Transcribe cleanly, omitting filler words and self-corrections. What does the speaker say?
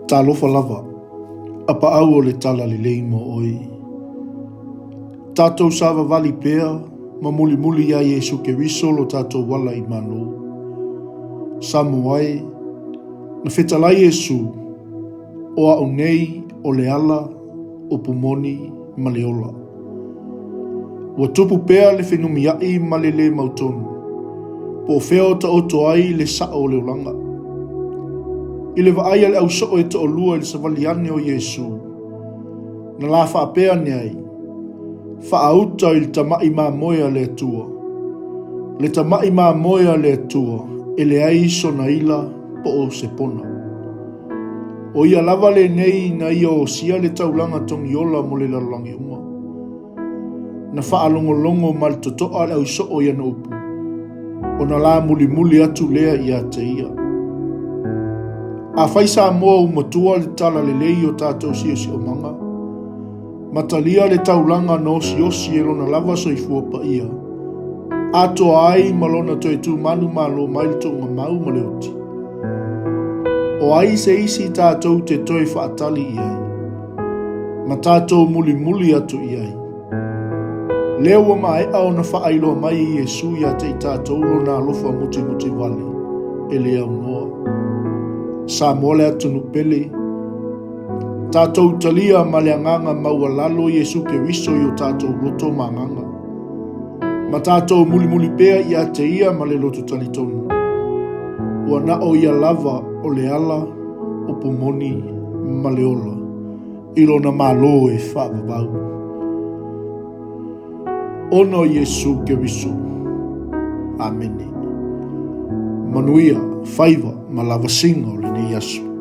Talofa lava, a paau o le tala lelei mo oe. Tatou savavali pea ma mulimuli iā Iesu Keriso lo tatou ala i Malo. Samoa e, na fetalai Iesu, O a'u nei o le ala, upu moni ma le ola. Ua tupu pea le fenumia'i ma le lē mautonu, po o fea o taoto ai le sa'o o le olaga. I le vaai a le au so'o e to'alua i le savali ane o Iesu, na la faapea ane ai, Faaauta i le tama'i mamoe a le Atua, le tama'i mamoe a le Atua e leai sona ila po o se pona. ʻO ia lava lenei na ia osia le taulaga togiola mo le lalolagi uma. Na faalogologo ma le totoa le au soo i ana upu, ona la mulimuli atu lea ia te ia. Afai Samoa ua matua le tala lelei o tatou siosiomaga, ma talia le taulaga na osiosi e lona lava soifua paia, atoa ai ma lona toe tumanu malo mai le tuugamau ma le oti. O ai se isi tatou te toe faatali i ai, ma tatou mulimuli atu i ai? Lea ua maea ona faailoa mai e Iesu ia te i tatou lona alofa mutimuti wale e le aunoa. Samoa le atunuu pele, Tatou talia ma le agaga maualalo Iesu Keriso i o tatou loto ma agaga. Ma tatou mulimuli pea ia te ia ma le loto talitonu. Ua na o ia lava o le ala, upu moni ma le ola, i lona Malo e faavavau. Ona o Iesu Keriso. Amene. Manuia, faiva ma lavasiga o lenei aso.